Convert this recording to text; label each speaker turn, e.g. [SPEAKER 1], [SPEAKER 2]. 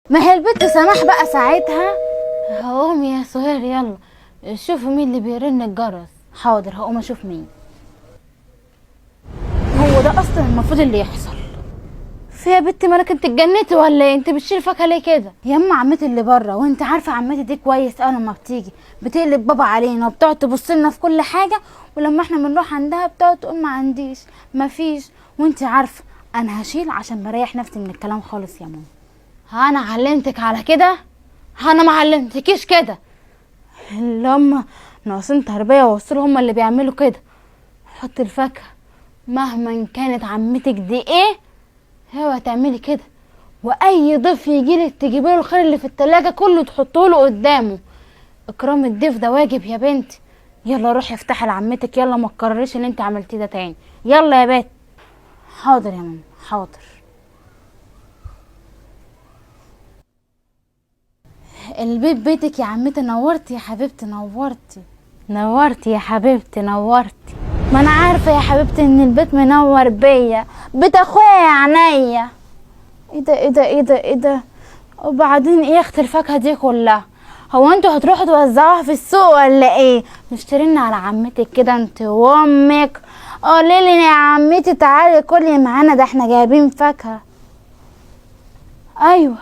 [SPEAKER 1] ما هي البت سماح بقى ساعتها. هقوم يا سهير، يلا شوفوا مين اللي بيرن الجرس. حاضر هقوم اشوف مين. هو ده اصلا المفروض اللي يحصل. في يا بنتي مالك، انت اتجننتي ولا ايه؟ انت بتشيل فاكهة ليه كده؟ ياما عمتي اللي بره، وانت عارفه عمتي دي كويس، انا لما بتيجي بتقلب بابا علينا وبتقعد تبص لنا في كل حاجة، ولما احنا بنروح عندها بتقعد تقول ما عنديش ما فيش، وانت عارفه انا هشيل عشان بريح نفسي من الكلام خالص يا ماما. انا علمتك على كده؟ انا ما علمتكيش كده. اللي هم ناقصين تربيه ووصلوا هم اللي بيعملوا كده. حط الفاكهة مهما كانت عمتك دي ايه، هو تعملي كده. واي ضيف يجيلك تجيبي له الخير اللي في التلاجة كله تحطه له قدامه. اكرام الضيف ده واجب يا بنتي. يلا روحي افتحي لعمتك، يلا ما تكرريش اللي انت عملتيه ده تاني. يلا يا بنت. حاضر يا ماما حاضر. البيت بيتك يا عمتي، نورتي يا حبيبتي، نورتي نورتي يا حبيبتي نورتي. ما انا عارفه يا حبيبتي ان البيت منور بيا، بيت اخويا يا عينيا. ايه ده ايه ده ايه ده ايه ده؟ وبعدين ايه يا اخت الفاكهة دي كلها؟ هو انتوا هتروحوا توزعوها في السوق ولا ايه؟ مش ترن على عمتك كده انت وامك، قولي لي يا عمتي تعالي كلي معانا، ده احنا جايبين فاكهة. ايوه